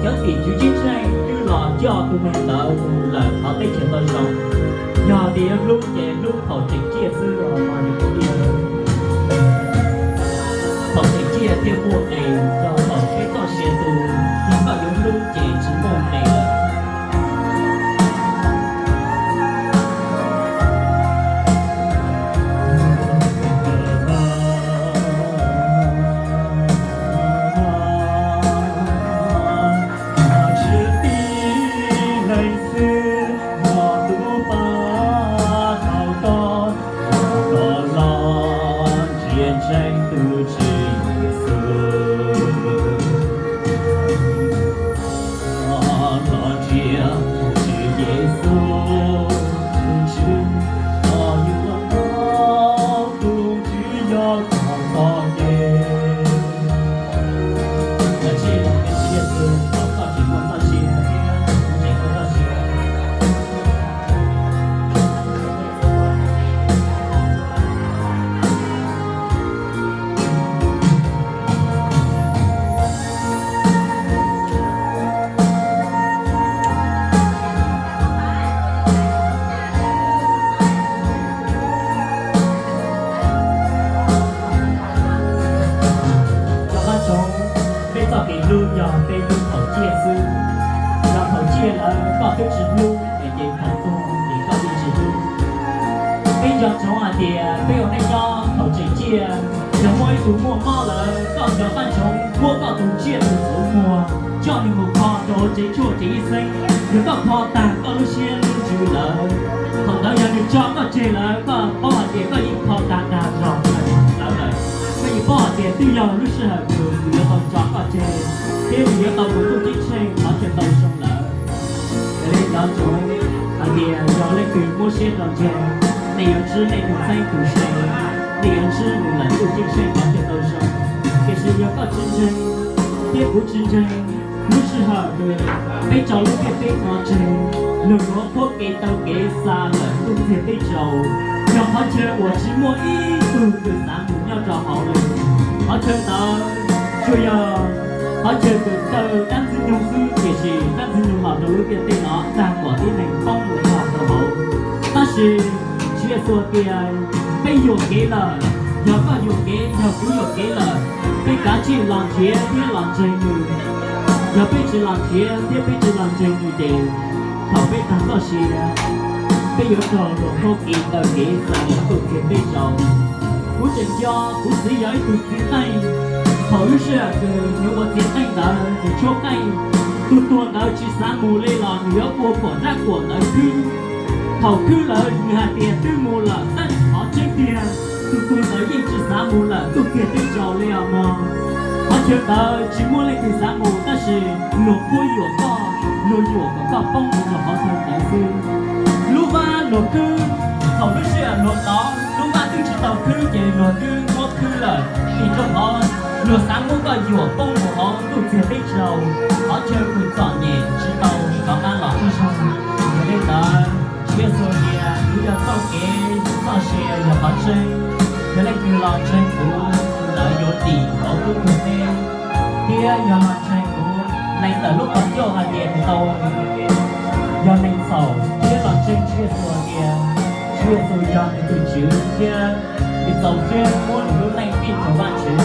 Cov tim tswv ceeb tsheej twb los coj tus neeg ntawd mus lawm qhov teb chaws tau zoo. Yog tias yuav hlub ces hlub thaum tseem ciaj xwb os. Thaum tseem ciaj thiaj muaj nqis, yog thaum peb txoj sia tu, yog koj yuav hlub ces tsis muaj nqis lawm. Tsis tib leeg xwb, yog tus pab tau koj, koj los ntsia ntseeg tus Tswv Yexus. Los ntsia tus Tswv Yexus, tus Tswv, koj yuav tau tus Tswv yog koj txoj kev. Ntsia tus Tswv Yexus, thaum koj tseem muaj txoj sia thiab tseem muaj txoj sia. Cov pab tsoom, peb txoj kev hlub yog peb hlub thaum ciaj xwb. Yog thaum ciaj lawm koj twb tsis hlub es ces thaum tuag ces koj yeej tsis hlub. Peb nco ntsoov hais tias peb ua neej nyob thaum tseem ciaj, yog muaj ib tug muaj mob lawm, koj cov pab tsoom muab koj tus tsiaj tus txhuv muag coj nws mus kho rau hauv tsev tshuaj tsev ib xeeb. Yog koj kho tag koj lub siab lub ntsws lawm, thaum ntawd yog nws tso koj tseg lawm, koj paub hais tias koj yeej kho tag tag zog lawm. Koj yeej paub hais tias twb yog lub sij hawm nws yuav tau tso koj tseg, thiab nws yuav tau mus ntuj ceeb tsheej qhov chaw tau zoo lawm. Yog li cov tsoom, hais tias yog leej twg muab siab rau ntseeg, nej yuav ntsib nej tus txheeb tus se, nej yuav ntsib nws lawm ntuj ceeb tsheej qhov chaw tau zoo. Tiam sis yog koj tsis ntseeg thiab kuv tsis ntseeg, lub sij hawm nws, peb tso lub ntiaj teb no tseg, luag yuav qhuab kev taw kev xa lawm ntuj txiag teb tsaus, yog qhov chaw uas tsis muaj ib tug kws xav mus nyob rau hauv li. Qhov chaw ntawd tsuas yog qhov chaw kws taw dab ntxwg nyoog xwb, tiam sis dab ntxwg nyoog los rau lub ntiaj teb no dag kom tib neeg poob los rau hauv. Tab sis Tswv Yexus tias peb yuam kev lawm, yog koj yuam kev, yog kuv yuam kev lawm, peb kav tsij los nrhiav thiab los ntseeg nws. Yog peb tsis los nrhiav thiab peb tsis los ntseeg nws ces thaum peb tag txoj sia, peb yuav raug luag qhuab kev taw kev xa lawm ntuj txiag teb tsaus. Kuv tseem nco kuv txiv yog ib tug txiv qeej, thaum lub sij hawm nws ua txiv qeej ntawd nws tshuab qeej, tus tuag ntawd tsis xav mus li los nws yuav ua kom rab kuam ntawd khwb. Thaum khwb lawm nws hais tias twb mus lawm, tab sis qhov tseeb tiag tus tuag ntawd yeej tsis xav mus lawm ntuj txiag teb tsaus li os mog. Qhov chaw ntawd tsis muaj leej twg xav mus, tab sis luag qhuab yuam koj, luag yuam kom koj poob mus rau qhov chaw ntawd xwb. Lub vab luag khwb, thaum lub sij hawm luag tod lub vab twb tsis tau khwb ces luag twb muab khwb lawm, vim rau qhov luag xav muab koj yuam poob mus hauv ntuj txiag teb tsaus, qhov chaw kws txom nyem tsis tau rov qab los ib zaug. Yog li ntawd, Tswv Yexus tias kuv yog txoj kev, txoj sia, yog qhov tseeb. Yog leej twg los ntseeg kuv, tus ntawd yuav dim hauv lub ntuj teb, thiab yog los ntseeg kuv, lees ntawm lub qhov ncauj hais tias nws tau yog neeg txhaum, thiab los ntseeg Tswv Yexus hais tias Tswv Yexus yog nws tus Tswv thiab nws txaus siab muab nws lub neej tig rau Vajtswv,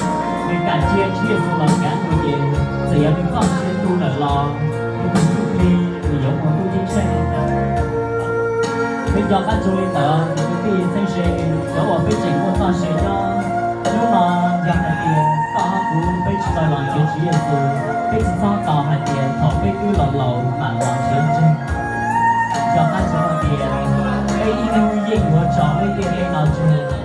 nws kam cia Tswv Yexus los kav nws ces txawm yog nws txoj sia tu lawm los nws tus ntsuj plig nws yuav mus ntuj ceeb tsheej. Peb nco qab ntsoov li ntawd kwv tij txheeb ze, cov uas peb tseem muaj txoj sia nyob, hnub no yog hais tias koj thiab kuv peb tsis tau los nrhiav Tswv Yexus, peb tsis txhob tos hais tias thaum peb twb los laus mam los nrhiav ntseeg. Nco qab ntsoov hais tias peb ib hnub yeej yuav tso lub ntiaj teb no tseg.